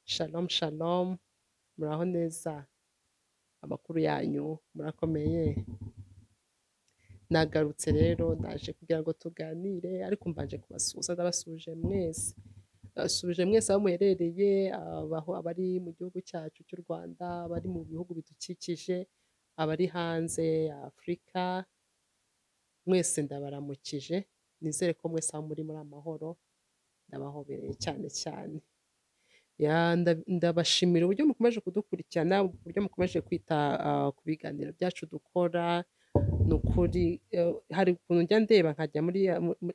Shalom shalom, muraho neza, amakuru yanyu, murakomeye? Nagarutse rero, ndaje kugira ngo tuganire, ariko mbanje kubasuhuza. Ndabasuhuje mwese, ndabasuhuje mwese aho muherereye, abaho abari mu gihugu cyacu cy'u Rwanda, abari mu bihugu bidukikije, abari hanze ya Afurika, mwese ndabaramukije. Nizere ko mwese aho muri amahoro. Ndabahobereye cyane cyane. Ya, ndabashimira uburyo mukomeje kudukurikirana, uburyo mukomeje kwita ku biganiro byacu dukora. Ni ukuri hari ukuntu njya ndeba, nkajya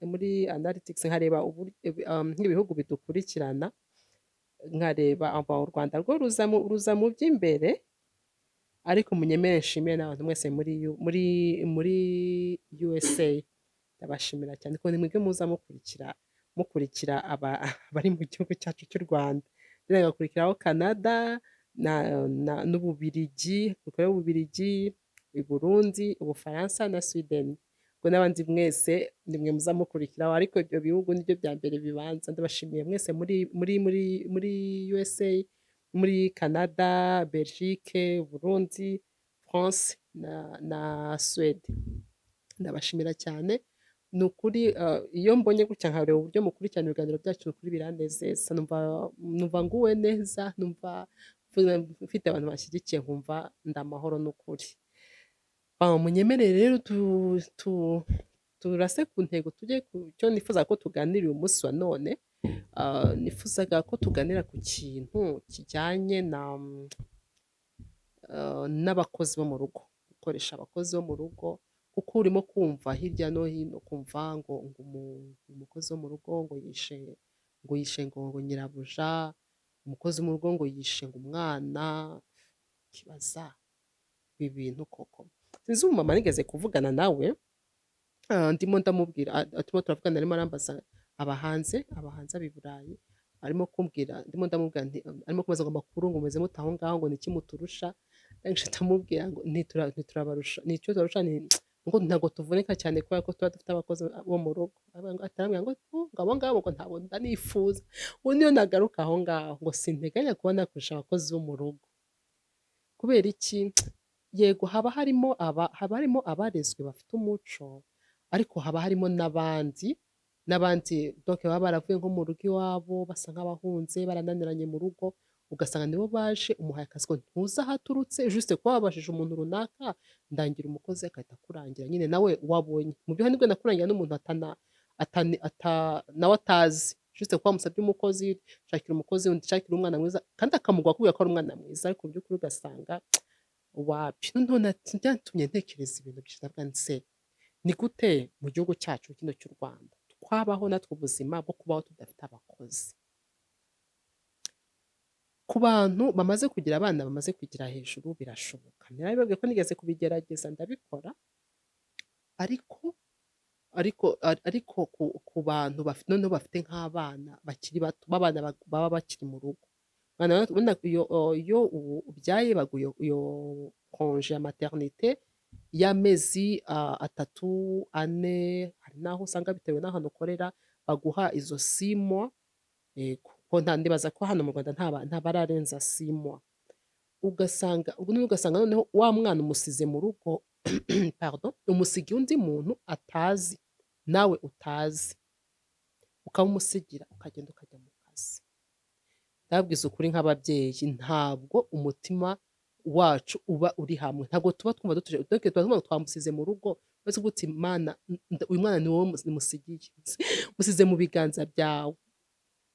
muri analytics, nkareba nk'ibihugu bidukurikirana, nkareba aba u Rwanda rwo ruza mu by'imbere. Ariko munyemere nshimire n'abantu mwese muri USA. Ndabashimira cyane ko ni mwebwe muza mukurikira abari mu gihugu cyacu cy'u Rwanda. Then hagakurikiraho Canada n'Ububirigi, hakurikiraho Ububirigi, i Burundi, Ubufaransa na Sweden. Ubwo n'abandi mwese ni mwe muza mukurikiraho, ariko ibyo bihugu nibyo bya mbere bibanza. Ndabashimiye mwese muri USA, muri Canada, Belgique, Burundi, France na Suède. Ndabashimira cyane. Ni ukuri iyo mbonye gutya, nkareba uburyo mukurikirana ibiganiro byacu, ni ukuri biranezeza. Numva nguwe neza, numva mfite abantu banshyigikiye, nkumva ndi amahoro n'ukuri. Munyemerere rero turase ku ntego, tujye ku cyo nifuza ko tuganira uyu munsi wa none. Nifuzaga ko tuganira ku kintu kijyanye n'abakozi bo mu rugo, gukoresha abakozi bo mu rugo, kuko urimo kumva hirya no hino, kumva ngo umukozi wo mu rugo ngo yishe ngo nyirabuja, umukozi wo mu rugo ngo yishe ngo umwana, ukibaza ibi bintu koko. Sinzi, umumama nigeze kuvugana nawe, ndimo ndamubwira, turimo turavugana, arimo arambaza, aba hanze, aba i Burayi, arimo kumbwira, ndimo ndamubwira nti, arimo kumbaza ngo amakuru, ngo mumeze mute aho ngaho, ngo niki muturusha? Ndangije ndamubwira ngo ntiturabarusha, icyo tubarusha ni ngo ntabwo tuvunika cyane kubera ko tuba dufite abakozi bo mu rugo. Arambwira ngo ngo abo ngabo ngo ntabwo ndanifuza, ubu niyo nagaruka aho ngaho ngo sinteganya kuba nakoresha abakozi bo mu rugo. Kubera iki? Yego, haba harimo abarezwe bafite umuco, ariko haba harimo n'abandi donc baba baravuye nko mu rugo iwabo basa nk'abahunze, barananiranye mu rugo, ugasanga nibo baje, umuhaye akazi ko ntuzi aho aturutse, juste kuba wabajije umuntu runaka, ndangira umukozi, agahita akurangira nyine nawe wabonye. Mu by'ukuri nibwo nakurangira n'umuntu atana atani ata nawe atazi, juste kuba wamusabye umukozi, shakira umukozi, unshakire umwana mwiza, kandi akamuguha akubwira ko ari umwana mwiza, ariko mu by'ukuri ugasanga wapi. Noneho byatumye ntekereza ibintu byinshi, ndavuga nti: "Se ni gute mu gihugu cyacu kino cy'u Rwanda twabaho natwe ubuzima bwo kubaho tudafite abakozi?" Ku bantu bamaze kugira abana, bamaze kugira hejuru, birashoboka. Narabibabwiye ko nigeze kubigerageza, ndabikora, ariko ku bantu noneho bafite nk'abana bakiri bato, b'abana baba bakiri mu rugo. Iyo ubyaye baguha iyo congé ya maternité y'amezi 3, 4, hari n'aho usanga bitewe n'ahantu ukorera baguha izo 6 mois. Yego, ko ndibaza ko hano mu Rwanda ntabararenza 6 mois. Ugasanga noneho wa mwana umusize mu rugo, pardon, umusigiye undi muntu atazi, nawe utazi, ukamumusigira, ukagenda ukajya mu kazi. Ndababwiza ukuri, nk'ababyeyi ntabwo umutima wacu uba uri hamwe, ntabwo tuba twumva dutuje, donc tuba twumva twamusize mu rugo, uretse kuvuga uti: "Mana, uyu mwana ni wowe musigiye, musize mu biganza byawe,"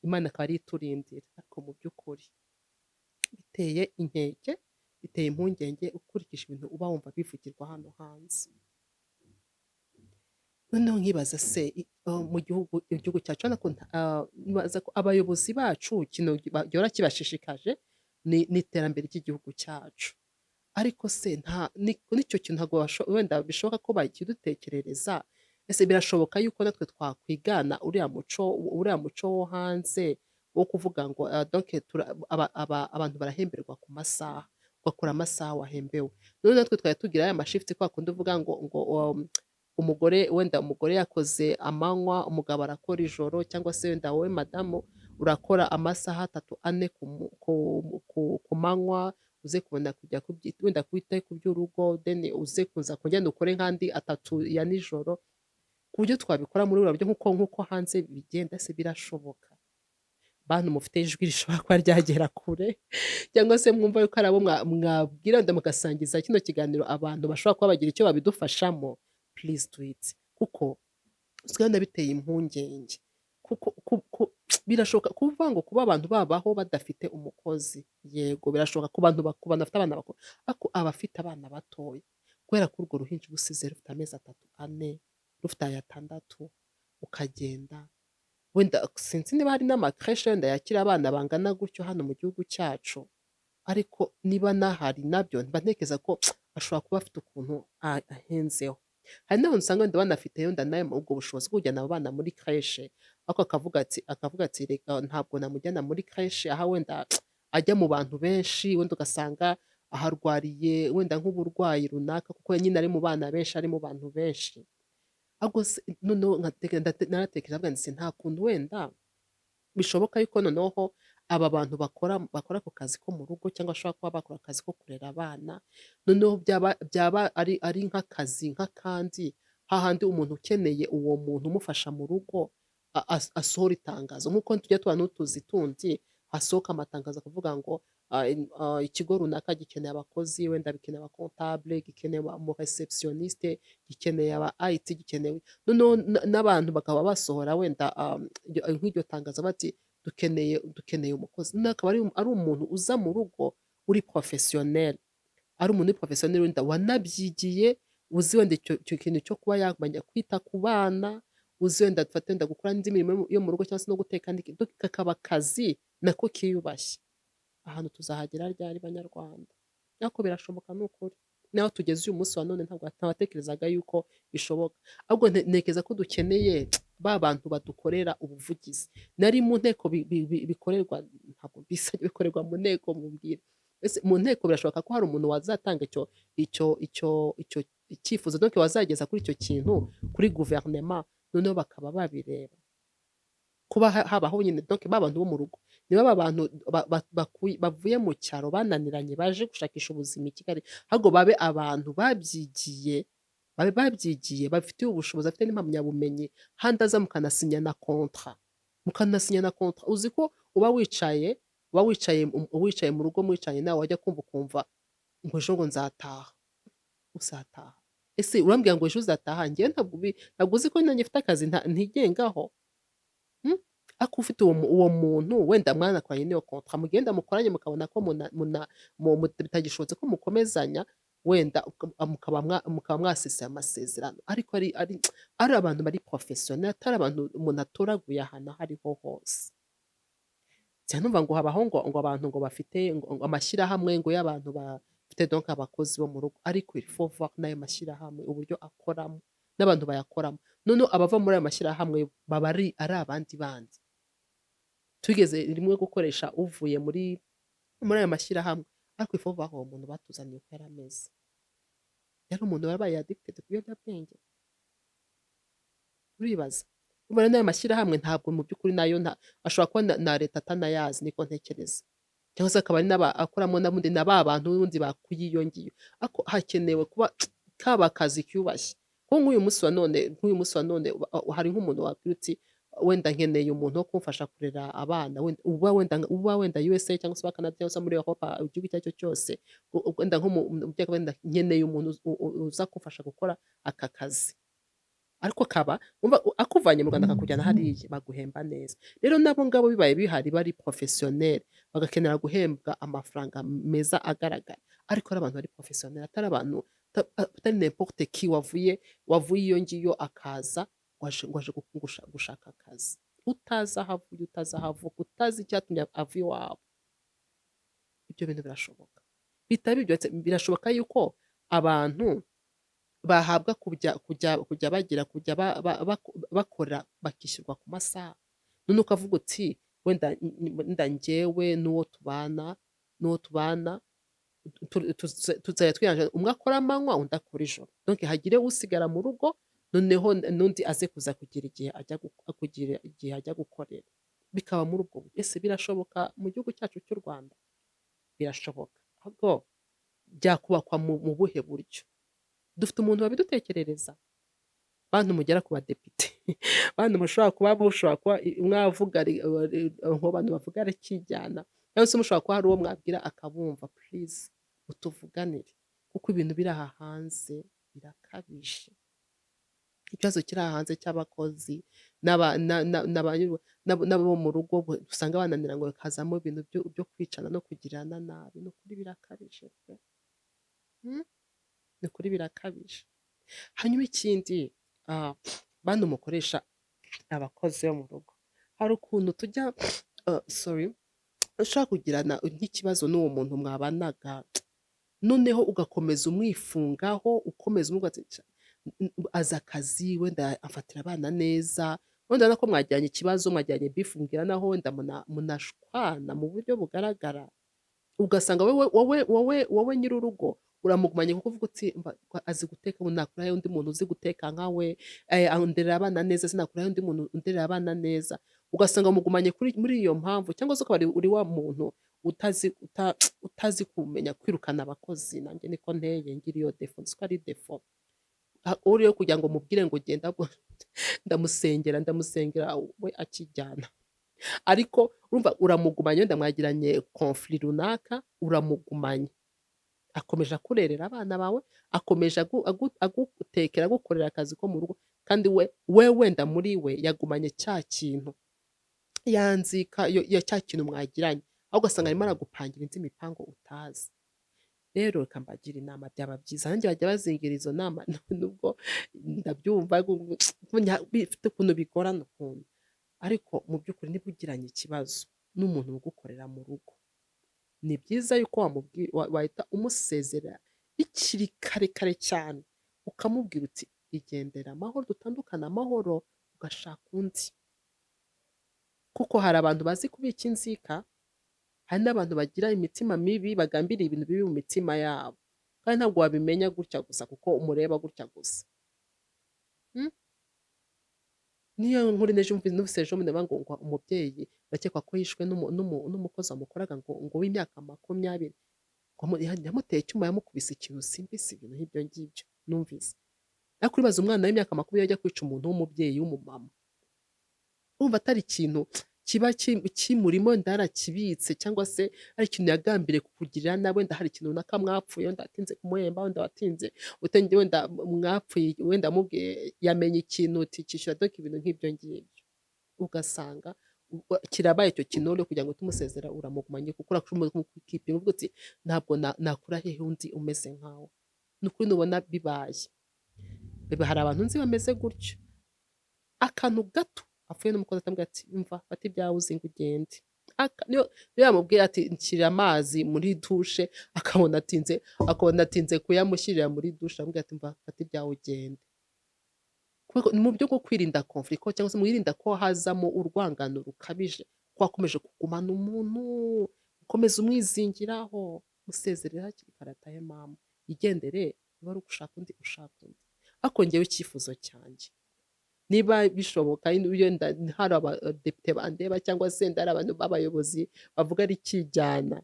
Imana akaba ariyo iturindira. Ariko mu by'ukuri biteye inkeke, biteye impungenge, ukurikije ibintu uba wumva bivugirwa hano hanze. Noneho nkibaza se mu igihugu cyacu, urabona ko nibaza ko abayobozi bacu ikintu gihora kibashishikaje ni iterambere ry'igihugu cyacu. Ariko se nta n'icyo kintu ntabwo wenda bishoboka ko bakidutekerereza? Ese birashoboka yuko natwe twakwigana uriya muco wo hanze wo kuvuga ngo donc abantu barahemberwa ku masaha, ugakora amasaha wahembewe? Noneho natwe twari tugira ya ma shift, kwa kundi uvuga ngo umugore, wenda umugore yakoze amanywa, umugabo arakora ijoro, cyangwa se wenda wowe madamu Urakora amasaha 3, 4 ku manywa, uze kubona kujya wenda kwita ku by'urugo, then uze kuza kongera ukore nk'andi 3 ya nijoro, ku buryo twabikora muri buriya buryo nk'uko hanze bigenda se? Birashoboka? Bantu mufite ijwi rishobora kuba ryagera kure, cyangwa se mwumva yuko hari abo mwabwira wenda mugasangiza kino kiganiro, abantu bashobora kuba bagira icyo babidufashamo, please do it, kuko usigaye ubona biteye impungenge. Kuko birashoboka kuvuga ngo kuba abantu babaho badafite umukozi, yego birashoboka ku bantu bafite abana bakuru, ariko abafite abana batoya, kubera ko urwo ruhinja uba usize rufite amezi 3, 4, rufite aya 6, ukagenda, wenda sinzi niba hari n'ama crèche wenda yakira abana bangana gutyo hano mu gihugu cyacu, ariko niba nahari nabyo mba ntekereza ko ashobora kuba afite ukuntu ahenzeho. Hari n'abantu usanga wenda banafite wenda nayo ubwo bushobozi bwo kujyana abo bana muri crèche, ariko akavuga ati: "Reka, ntabwo namujyana muri crèche, aho wenda ajya mu bantu benshi, wenda ugasanga aharwariye wenda nk'uburwayi runaka, kuko nyine ari mu bana benshi, ari mu bantu benshi." Ahubwo se noneho naratekereje ndavuga nti: "Se nta kuntu wenda bishoboka yuko noneho aba bantu bakora ako kazi ko mu rugo, cyangwa bashobora kuba bakora akazi ko kurera abana, noneho byaba ari nk'akazi nk'akandi, hahandi umuntu ukeneye uwo muntu umufasha mu rugo asohora itangazo, nk'uko tujya tubona n'utuzi tundi hasohoka amatangazo akavuga ngo ikigo runaka gikeneye abakozi, wenda gikeneye aba comptable, gikeneye umu réceptionniste, gikeneye aba IT, gikeneye", noneho n'abantu bakaba basohora wenda nk'iryo tangazo bati: Dukeneye umukozi", noneho akaba ari umuntu uza mu rugo uri professionnel, ari umuntu uri professionnel wenda wanabyigiye, uzi wenda icyo kintu cyo kuba yamenya kwita ku bana, uzi wenda dufate wenda gukora n'indi mirimo yo mu rugo cyangwa se no guteka, kakaba akazi nako kiyubashye. Ahantu tuzahagera ryari, Banyarwanda? Ariko birashoboka, ni ukuri. N'aho tugeze uyu munsi wa none, ntabwo ntawatekerezaga yuko bishoboka. Ahubwo ntekereza ko dukeneye ba bantu badukorera ubuvugizi. Nari mu nteko bikorerwa, ntabwo bisa bikorerwa mu nteko, mumbwire. Ese mu nteko birashoboka ko hari umuntu wazatanga icyo icyifuzo, donc wazageza kuri icyo kintu kuri guverinema, noneho bakaba babireba? Kuba habaho nyine donc ba bantu bo mu rugo, niba ba bantu bavuye mu cyaro bananiranye baje gushakisha ubuzima i Kigali, ahubwo babe abantu babyigiye, babe babyigiye, babifitiye ubushobozi, bafite n'impamyabumenyi, handi aza mukanasinya na contrat. Uzi ko uba wicaye mu rugo mwicaranye nawe, wajya kumva ukumva ngo ejo ngo nzataha. Uzataha? Ese urambwira ngo ejo uzataha? Njyewe ntabwo uzi ko nanjye mfite akazi ntigengaho? Ariko ufite uwo muntu wenda mwanakoranye n'iyo contrat, mugenda mukoranye mukabona ko bitagishobotse ko mukomezanya, wenda mukaba mwasesa amasezerano, ariko ari abantu bari professionnel, atari abantu umuntu atoraguye ahantu aho ariho hose. Njya numva ngo habaho ngo abantu ngo bafite ngo amashyirahamwe ngo y'abantu bafite donc abakozi bo mu rugo, ariko il faut voir n'ayo mashyirahamwe uburyo akoramo n'abantu bayakoramo. Noneho abava muri ayo mashyirahamwe baba ari abandi bandi. Tugeze rimwe gukoresha uvuye muri ayo mashyirahamwe, ariko il faut voir uwo muntu batuzaniye uko yari ameze. Yari umuntu wabaye addicted ku biyobyabwenge. Uribaza? Urumva rero n'ayo mashyirahamwe ntabwo mu by'ukuri nayo ashobora kuba na leta atanayazi, niko ntekereza. Cyangwa se akaba ari n'aba akoramo n'ubundi na ba bantu n'ubundi bakuye iyo ngiyo. Ariko hakenewe kuba kaba akazi kiyubashye. Kuko nk'uyu munsi wa none hari nk'umuntu wabwira uti: "Wenda nkeneye umuntu wo kumfasha kurera abana", wenda uba wenda USA cyangwa se uba Canada cyangwa se muri Europe, igihugu icyo ari cyo cyose, wenda nk'umubyeyi, wenda nkeneye umuntu uza kumfasha gukora aka kazi. Ariko kaba umva akuvanye mu Rwanda akakujyana hariya, baguhemba neza. Rero nabo ngabo bibaye bihari bari professionnel, bagakenera guhembwa amafaranga meza agaragara, ariko ari abantu bari professionnel, atari abantu atari n'importe qui wavuye iyo ngiyo akaza ngo aje gushaka akazi. Utazi aho avuye, utazi aho avuka, utazi icyatumye ava iwabo. Ibyo bintu birashoboka. Bitaba ibyo, birashoboka yuko abantu bahabwa kujya bagira kujya bakora bakishyurwa ku masaha. None ukavuga uti: Wenda njyewe n'uwo tubana tuzajya twiyaranja, umwe akora amanywa, undi akora ijoro. Donc hagire usigara mu rugo, noneho n'undi aze kuza kugira igihe ajya gukorera. Bikaba muri ubwo buryo. Ese birashoboka mu gihugu cyacu cy'u Rwanda? Birashoboka. Ahubwo byakubakwa mu buhe buryo? Dufite umuntu wabidutekerereza? Bantu mugera ku badepite, bantu mushobora kuba mushobora kuba mwavuga abantu bavuga rikijyana, cyangwa se mushobora kuba hari uwo mwabwira akabumva, please mutuvuganire, kuko ibintu biri aha hanze birakabije. Ikibazo kiri aha hanze cy'abakozi n'abo mu rugo usanga bananira ngo hakazamo ibintu byo kwicana no kugirana nabi, ni ukuri birakabije pe! Ni ukuri birakabije. Hanyuma ikindi, bantu mukoresha abakozi bo mu rugo, hari ukuntu tujya, sorry, ushobora kugirana nk'ikibazo n'uwo muntu mwabanaga, noneho ugakomeza umwifungaho, ukomeza umuvuga ati azi akazi, wenda afatira abana neza, wenda urabona ko mwagiranye ikibazo, mwagiranye beef, mubwiranaho, wenda munashwana mu buryo bugaragara, ugasanga wowe nyir'urugo uramugumanye kuko uvuga uti azi guteka, ubu nakurahe undi muntu uzi guteka nka we, anderera abana neza, sinakurahe undi muntu underera abana neza, ugasanga umugumanye muri iyo mpamvu, cyangwa se ukaba uri wa muntu utazi kumenya kwirukana abakozi. Nanjye niko nteye, ngira iyo défaut, nzi ko ari défaut. Uriyo kugira ngo mubwire ngo genda, ndamusengera, ndamusengera we akijyana. Ariko urumva uramugumanye, wenda mwagiranye conflit runaka, uramugumanye. Akomeje akurerera abana bawe, akomeje agutekera, agukorera akazi ko mu rugo, kandi we wenda muri we yagumanye cya kintu, ya nzika ya cya kintu mwagiranye, ahubwo ugasanga arimo aragupangira indi mipango utazi. Rero reka mbagire inama, byaba byiza nanjye bajya bazingira izo nama, nubwo ndabyumva bifite ukuntu bigorana ukuntu, ariko mu by'ukuri niba ugiranye ikibazo n'umuntu ugukorera mu rugo, ni byiza yuko wahita umusezerera bikiri kare kare cyane, ukamubwira uti igendere amahoro, dutandukane amahoro, ugashaka undi. Kuko hari abantu bazi kubika inzika, hari n'abantu bagira imitima mibi, bagambiriye ibintu bibi mu mitima yabo, kandi ntabwo wabimenya gutya gusa kuko umureba gutya gusa. Niyo nkuru numvise ejo bundi bavuga ngo umubyeyi urakekwa ko yishwe n'umukozi wamukoraga ngo w'imyaka 20, ngo yamuteye icyuma, yamukubise ikintu, simbizi, ibintu nk'ibyo ngibyo numvise. Ariko uribaza umwana w'imyaka 20 ajya kwica umuntu w'umubyeyi w'umumama, urumva atari ikintu kiba kimurimo, wenda yarakibitse, cyangwa se ari ikintu yagambiriye kukugirira nabi, wenda hari ikintu runaka mwapfuye, wenda watinze kumuhemba, wenda watinze, wenda mwapfuye, wenda amubwiye yamenye ikintu uti kishyura, donc ibintu nk'ibyo ngibyo. Ugasanga kirabaye icyo kintu, rero kugira ngo tumusezera uramugumanye kuko urakipinga uvuga uti ntabwo nakura hehe undi umeze nkawe. Ni ukuri nubona bibaye, hari abantu nzi bameze gutyo, akantu gato apfuye n'umukozi atamubwira ati umva fata ibyawe uzinge ugende. Niyo yamubwira ati nshyirira amazi muri douche, akabona atinze kuyamushyirira muri douche, aramubwira ati mva fata ibyawe ugende. Ni mu buryo bwo kwirinda conflit cyangwa se mwirinda ko hazamo urwangano rukabije, ko wakomeje kugumana umuntu ukomeza umwizingiraho, musezerere hakiri kare atahe mama, igendere, niba ari ugushaka undi ushaka undi. Ariko njyewe icyifuzo cyanjye, niba bishoboka, wenda hari abadepite bandeba cyangwa se hari abantu b'abayobozi bavuga rikijyana,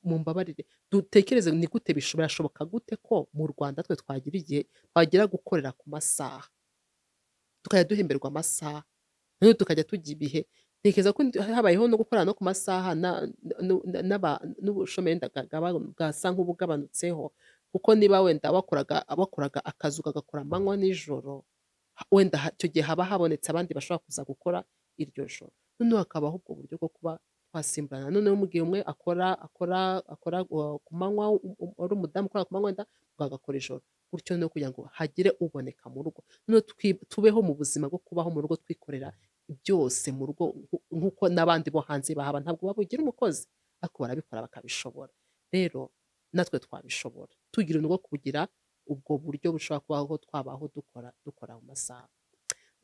mumbabarire dutekereze ni gute birashoboka gute ko mu Rwanda twe twagira igihe twagira gukorera ku masaha, tukajya duhemberwa amasaha, noneho tukajya tujya ibihe. Ntekereza ko habayeho no gukorera no ku masaha n'ubushomeri bwasa nk'ubugabanutseho, kuko niba wenda wakoraga akazi ukagakora amanywa n'ijoro, wenda icyo gihe haba habonetse abandi bashobora kuza gukora iryo joro, noneho hakabaho ubwo buryo bwo kuba twasimburana, noneho mu gihe umwe akora ku manywa, ari umudamu ukora ku manywa, wenda umugabo agakora ijoro, gutyo no kugira ngo hagire uboneka mu rugo, noneho tubeho mu buzima bwo kubaho mu rugo twikorera byose mu rugo nk'uko n'abandi bo hanze bahaba. Ntabwo babugira umukozi, ariko barabikora bakabishobora. Rero natwe twabishobora tugira ubwo kugira ubwo buryo bushobora kubaho twabaho dukora mu masaha.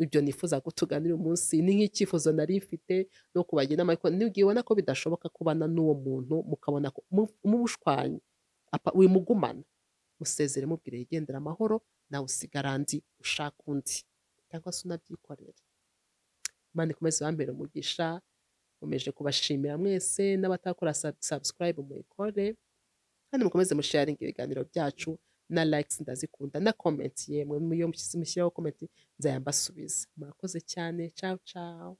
Ibyo nifuza ko tuganira uyu munsi ni nk'icyifuzo nari mfite no kubagira inama, ariko n'igihe ubona ko bidashoboka kubana n'uwo muntu, mukabona ko mubushwanye, wimugumana, musezere, mubwire yigendere amahoro, nawe usigara andi ushaka undi cyangwa se unabyikorere. Imana ikomeze ibampere umugisha. Nkomeje kubashimira mwese n'abatakora subscribe muyikore, kandi mukomeze musharinga ibiganiro byacu, na likes ndazikunda, na comment. Yemwe, iyo mushyiraho comment nzajya mbasubiza. Murakoze cyane. Ciao ciao.